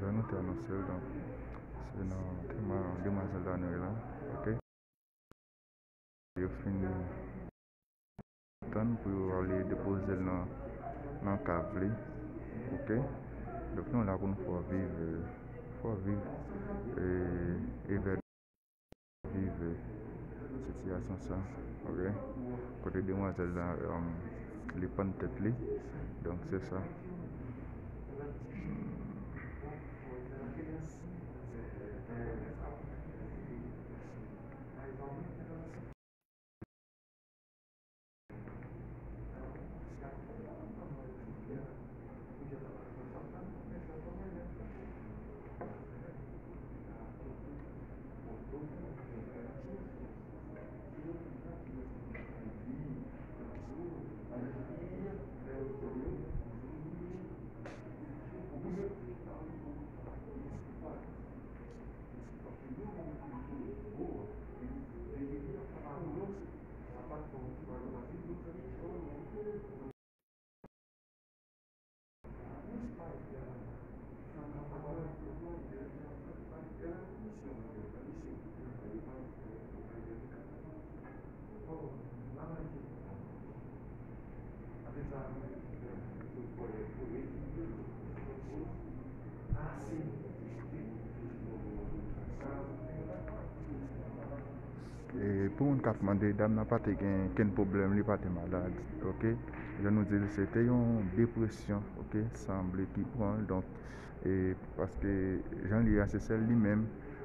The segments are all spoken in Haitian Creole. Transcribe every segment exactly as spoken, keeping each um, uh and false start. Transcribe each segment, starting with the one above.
Jan nou te anonse l, donk, se nan demwa-, demwazèl la nou ye la, oke? Yo fin tann pou yo ale depoze l nan, nan kav li, oke? Donk, nou la pou nou fè w viv, fè w viv, e, evè-, viv sitiyasyon sa, oke? Kote demwazèl la, um, li pann tèt li. Donk, se sa. E pou moun k ap mande, dam nan pa te gen kenn pwoblèm, li pa te malad, oke? Jan nou di l, se te yon depresyon, oke? Sanble ki pran l, donk, e paske jan l ye a, se sèl li menm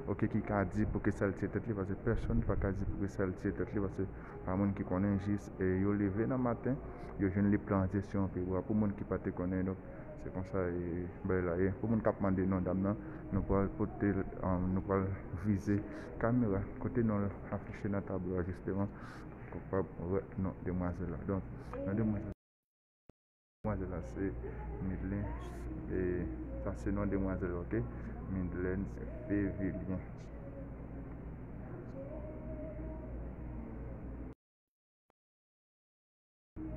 Ok, ki ka di pou ke sa l tiye tèt li, paske pèsonn pa ka di pou ke sa l tiye tèt li, paske pa moun ki konnen, jis, e, yo leve nan maten, yo jwenn li plante sou yon pye bwa. Pou moun ki pa te konnen, donk, se konsa, e, bagay la ye. Pou moun k ap mande non dam nan, nou pral pote l, um, nou pral vize kamera kote non l afiche nan tablo a, jisteman, pou kapab wè non demwazèl la. Donk, non demwazèl Demwazèl la se Midlens, e sa se non demwazèl, ok? Midlens Fevilyen.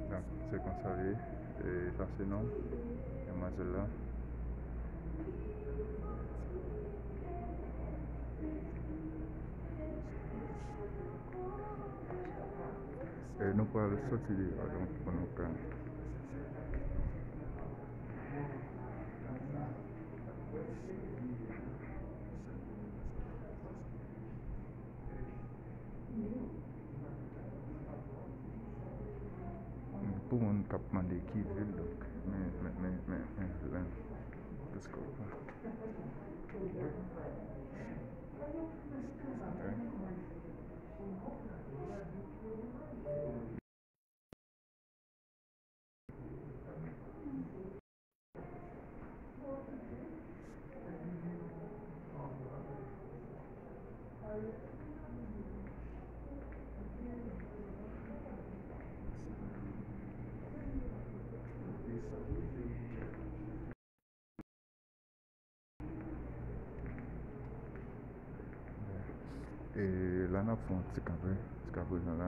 Donk, se konsa l ye. E sa se non demwazèl la. E nou pral soti deyò, donk, pou nou ka. Pou moun k ap mande ki vil, donk, men, men, men, men, men vil la. Let's go. E la n ap fè yon ti kanpe jiska prezan la.